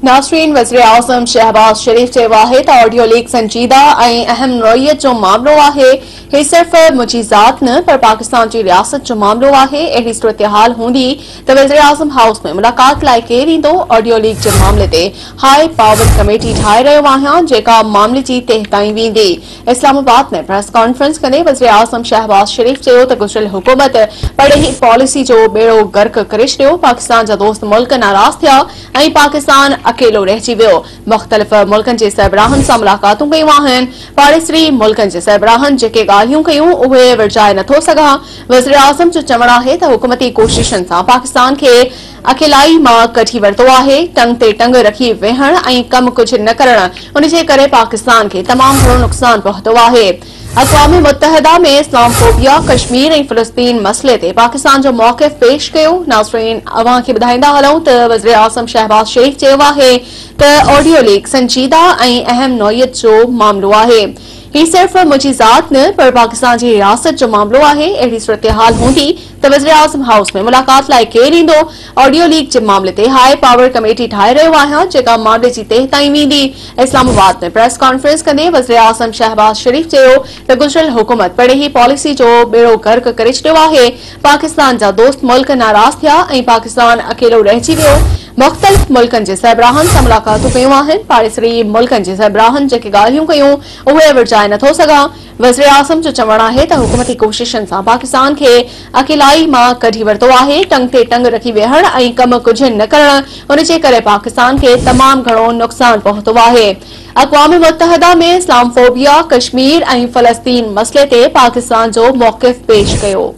ناظرين وزيراعظم شهباز شريف چيو آهي ته آڊيو ليڪ سنجيده ۽ اهم نوعيت جو معاملو آهي، هي صرف منهنجي ذات نه پر پاڪستان جي رياست جو معاملو آهي، اهڙي صورتحال هوندي ته وزيراعظم هائوس ۾ ملاقات لاء ڪير ايندو، آڊيو ليڪ جي معاملي تي هاء پاور ڪميٽي ٺاهي رهيو آهيان جيڪا معاملي جي تهه تائين ويندي. اسلام آباد ۾ پريس ڪانفرنس ڪندي وزيراعظم شهباز شريف چيو ته گذريل حڪومت پرڏيهي پاليسي جو ٻيڙو غرق ڪري ڇڏيو، پاڪستان جا دوست ملڪ ناراض ٿيا ۽ پاڪستان اڪيلو رهجي ويو، مختلف ملڪن جي سربراهن سان ملاقاتون ڪيون آهن، پاڙيسري ملڪن جي سربراهن جيڪي ڳالهيون ڪيون اهي ورجائي نٿو سگهان، وزيراعظم جو چوڻ آهي ته حڪومتي ڪوششن سان پاڪستان کي اڪيلائي مان ڪڍي ورتو آهي، ٽنگ تي ٽنگ رکي ويهڻ ۽ ڪم ڪجهه نه ڪرڻ ان جي ڪري پاڪستان کي تمام گهڻو نقصان پهتو آهي. اقوام متحده ۾ اسلام فوبيا، ڪشمير ۽ فلسطين مسئلي تي پاڪستان جو موقف پيش ڪيو. ناظرين اوهان کي ٻڌائيندا هلون ته وزيراعظم شهباز شريف چيو آهي ته آڊيو ليڪ سنجيده ۽ اهم نوعيت جو معاملو آهي، هي صرف منهنجي ذات نه پر پاڪستان جي رياست جو معاملو آهي، اهڙي صورتحال هوندي ته وزيراعظم هائوس ۾ ملاقات لاء ڪير ايندو؟ آڊيو ليڪ جي معاملي تي هاء پاور ڪميٽي ٺاهي رهيو آهيان جيڪا معاملي جي تهه تائين ويندي. اسلام آباد ۾ پريس ڪانفرنس ڪندي وزيراعظم شهباز شريف چيو ته گذريل حڪومت پرڏيهي پاليسي جو ٻيڙو غرق ڪري ڇڏيو آهي، پاڪستان جا دوست ملڪ ناراض ٿيا ۽ پاڪستان اڪيلو رهجي ويو، مختلف ملڪن جي سربراهن سان ملاقاتون ڪيون آهن، پاڙيسري ملڪن جي سربراهن جيڪي ڳالهيون ڪيون اهي ورجائي نٿو سگهان. وزيراعظم جو چوڻ آهي ته حڪومتي ڪوششن سان پاڪستان کي اڪيلائي مان ڪڍي ورتو آهي، ٽنگ تي ٽنگ رکي ويهڻ ۽ ڪم ڪجهه نه ڪرڻ ان جي ڪري پاڪستان کي تمام گهڻو نقصان پهتو آهي. اقوام متحده ۾ اسلام فوبيا، ڪشمير ۽ فلسطين مسئلي تي پاڪستان جو موقف پيش ڪيو.